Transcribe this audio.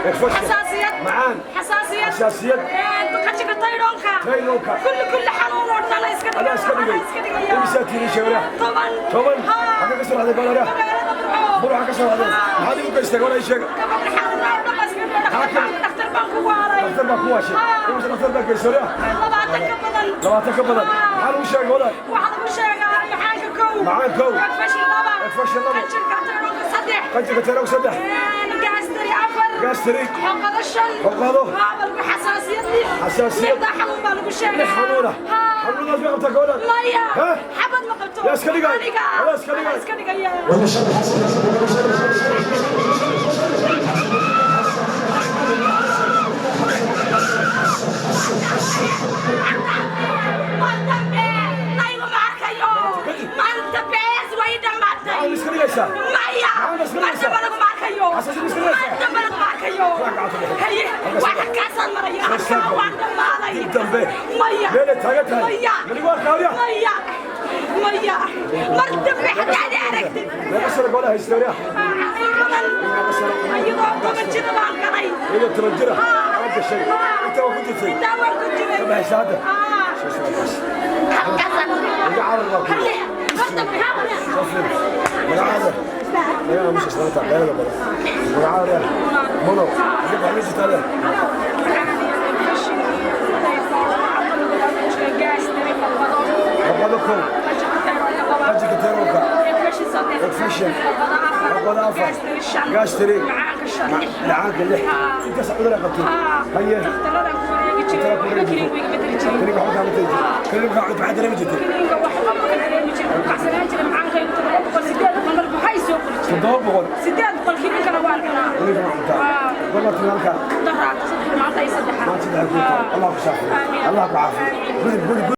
Xasaasiyad. Macaan. Xasaasiyad. Xasaasiyad. Qanjirka tayroonka. Tayroonka. Kulli xanuun oo dhan iska dhigaya. Adaa iska dhigay. Iska dhigaya. Imisaa tiiri sheegaya? 10. 10. Haa. Xagee ka soo raacday golaha? Magaalada Burco. Burca ka soo raacday. Haa. Maxaad igu geystay golaha, ii sheega? Gabadha xanuun oo dhan baa iska dhigaya. Dhakhtar baan ku waalay. Dhakhtar baa ku waashay. Haa. Imise dhakhtar baa geystay golaha? 20 ka badan. 20 ka badan. Haa. Maxaa lagu sheegay golaha? Waxaa lagu sheegaa macaanka kow. Macaan kow. Infection laba. Infection laba. Qanjirka tayroonka saddex. Qanjirka tayroonka saddex. Gaastari afar. Gaastari. Xoqado shan. Xoqado. Haa, baa lagu xasaasiyad lix. Xasaasiyad. Lixdaa xanuun baa lagu sheegaa. Lix xanuuna. Haa. Xanuunadaas ma qabtaa golaha? Maya. Ha? Xabad ma qabto. Yaa iska dhigay? Aniga. Adaa iska dhigay? Anaa iska dhigaya. Mar dambe layguma arkayo. Mar dambe way dhammaatay. Maxaad iska dhigaysaa? Maya. Maxaad iska Mar dhigaysaa? dambe laguma arkayo. Xasaasiyad iska dhigaysaa? Mar dambe laguma arkayo. Waa gacanta bixi. Haye, Halkaas waa soo halkaasaan maraya. Soo Halkaa saar. waan dhammaaday. Dib dambe. Maya. Meelay taagan tahay. Maya. Manigu arkaa horiya? Maya. Maya. Mar dambe haddaad aragtid. Meeqa sano golaha haystay horiya? Badan. Ayadoo 10 jir baan galay. Iyadoo 10 jir ah. Haa. Aad gashay. Haa. Intaa waa ku jirtay. Intaa waan ku jiray. Ka baxaysa hadda? Haa. Soo soo bas. Halkaasaan. Iga carar baa ku. Haye, mar dambe Soo fiir. Magacaada. Magaca musha islaanta leelada badan. Magacaada horiya? Muno. Xagee baxay jirtaa horiya? Xoqado kow. Qanjirka tayroonka. Infection. Xoqado afar. Gaastari. Macaanka lix. Intaas cudur ay qabtay. Haye. Kaniga waxba kaama tegi jirin. Kaniga waxaa dareemi jirtay. 700. 800 Kaniga waa cuntaa. Goorma timid halkaa? Maanta Maanta saddex ku tahay. Allah ku shaafiyo. Allah ku caafiyo. Gudub gudub.